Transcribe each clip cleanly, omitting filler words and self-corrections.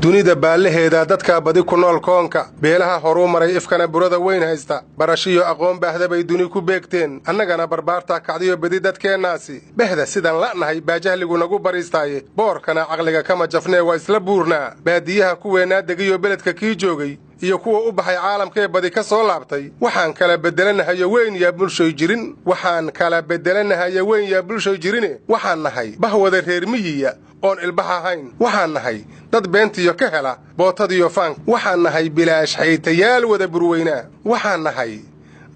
Dunida baallaheeda dadkaa badi ku nool koonka, beelaha horuu maray ifkana burada weyn haysta, barashiyo aqoon baahda bay duni ku beegteen. Annagana barbaartaa kacdiyo bedi dadkeennaasi behda sidaan la'nahay baa jahligu nagu bariistaaye. Boorkana caqliga kama jafnee, waa isla buurnaa. Baadiyaha kuweennaa degiyo beledka kii joogay iyo kuwa u baxay caalamkee badi ka soo laabtay, waxaan kala beddelanahayo weyn yaa bulshoy jirin, waxaan kala beddelanahayo weyn yaa bulshoy jirine. Waxaan nahay bahwada reer miyiya oon ilbax ahayn. Waxaan nahay dad beentiyo ka hela bootadiyo faank. Waxaan nahay bilaash xaytayaal wada burweynaa. Waxaan nahay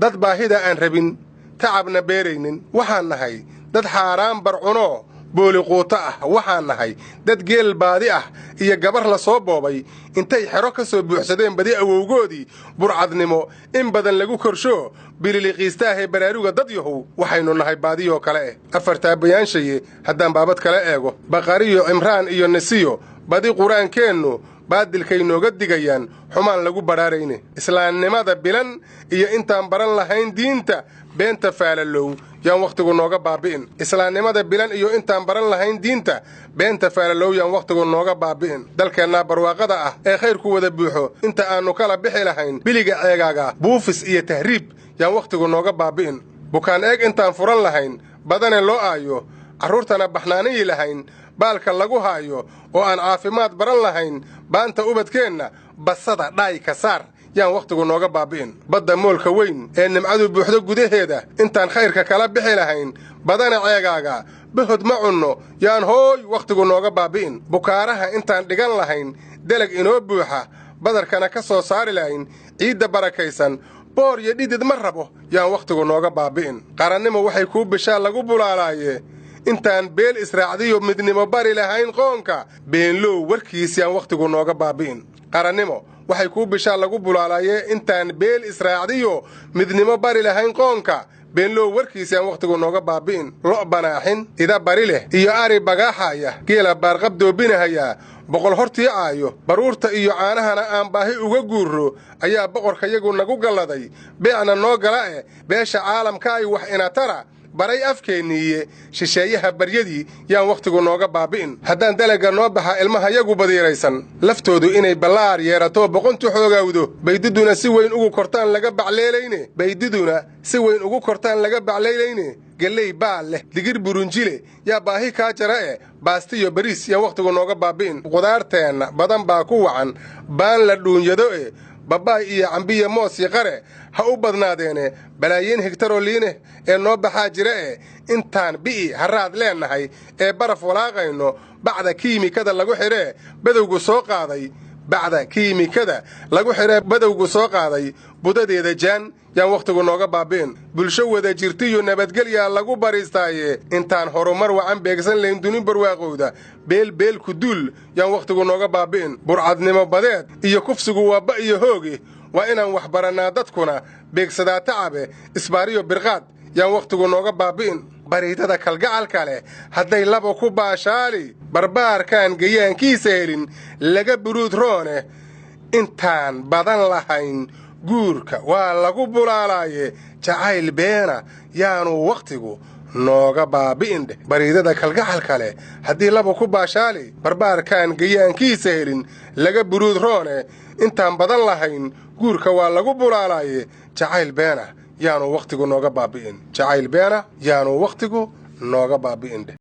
dad baahida aan rabin, tacabna beeraynin. Waxaan nahay dad xaaraan barcunoo booliquuto ah. Waxaan nahay dad geel baadi ah iyo gabar la soo boobay intay xero ka soo buuxsadeen badi awowgoodii burcadnimo in badan lagu korshoo bililiqiistaahee baraaruga. Dad yahow, waxaynu nahay baadiyoo kale eh. Afartaa bayaanshaye haddaan baabad kala eego, Baqariyo Cimraan iyo Nisiyo badi Qur-aankeennu baadilkay nooga digayaan, xumaan lagu badhaarayne. Islaamnimada bilan iyo intaan baran lahayn diinta, beenta faalalow yaan wakhtigu nooga baabi'in. Islaamnimada bilan iyo intaan baran lahayn diinta, beenta faalalow yaan wakhtigu nooga baabi'in. Dalkeennaa barwaaqada ah ee khayrku wada buuxo, inta aannu kala bixi lahayn biliga ceegaaga, buufis iyo tahriib yaan wakhtigu nooga baabi'in. Bukaan eeg intaan furan lahayn badane loo aayo, carruurtana baxnaaniyi lahayn baalka lagu haayo, oo aan caafimaad baran lahayn baanta ubadkeenna, basada dhaay ka saar yaan wakhtigu nooga baabi'in. Badda moolka weyn ee nimcadu buuxdo gudaheeda intaan khayrka kala bixi lahayn badana ceegaaga, bahod ma cunno yaan hooy wakhtigu nooga baabi'in. Bukaaraha intaan dhigan lahayn delag inoo buuxa, badarkana ka soo saari lahayn ciidda barakaysan, boor iyo dhidid ma rabo yaan wakhtigu nooga baabi'in. Qarannimo waxay kuu bishaa lagu bulaalaaye, intaan beel israacdiyo midnimo bari lahayn qoonka, beenlow warkiis yaan wakhtigu nooga baabi'in. Qarannimo waxay kuu bishaa lagu bulaalaaye, intaan beel israacdiyo midnimo bari lahayn qoonka, beenlow warkiis yaan wakhtigu nooga baabi'in. Lo' banaaxin ida bari leh iyo ari bagaaxaya, geela baarqab doobinahayaa boqol hortii caayo, baruurta iyo caanahana aan baahi uga guurro ayaa boqorkayagu nagu galladay, beecna noo gala eh. Beesha caalamka ay wax inatara baray afkeenniiye, shisheeyaha baryadii yaan wakhtigu nooga baabi'in. Haddaan dalaga noo baxa ilmahayagu badiiraysan, laftoodu inay ballaar yeerato, boqontu xoogawdo, baydiduna si weyn ugu kortaan laga bacleelayne, baydiduna si weyn ugu kortaan laga baclaylayne. Gelley baal leh, digir burunjile yaa baahi kaa jara e, baastiyo bariis yaan wakhtigu nooga baabi'in. Qudaarteenna badan baa ku wacan baan la dhuunyado e, babaay iyo cambiya moos iyo qare ha u badnaadeene, balaayiin higtaroo liineh ee noo baxaa jira e, intaan bi'i harraad leennahay ee baraf walaaqayno, bacda kiimikada lagu xidhee badowgu soo qaaday, bacda kiimikada lagu xidhee badowgu soo qaaday budadeeda jaan yaan wakhtigu nooga baabi'in. Bulsho wada jirtiyo nabadgelyaa lagu bariistaaye, intaan horumar wacan beegsan layn duni barwaaqowda, beelbeelku duul yaan wakhtigu nooga baabi'in. Burcadnimo badeed iyo kufsigu waa ba iyo hooge, waa inaan wax barannaa dadkuna beegsadaa tacabe, isbaariyo birqaad yaan wakhtigu nooga baabi'in. Bariidada kalgacalka leh hadday laba ku baashaali, barbaarkaan gayaankiisa helin laga buruud roone, intaan badan lahayn guurka waa lagu bulaalaaye, jacayl beena yaanu wakhtigu nooga baabi'in dheh. Bariidada kalgacalka leh haddii laba ku baashaali, barbaarkaan gayaankiisa helin laga buruud roone, intaan badan lahayn guurka waa lagu bulaalaaye, jacayl beena yaanu wakhtigu nooga baabi'in. Jacayl beena yaanu wakhtigu nooga baabi'in dheh.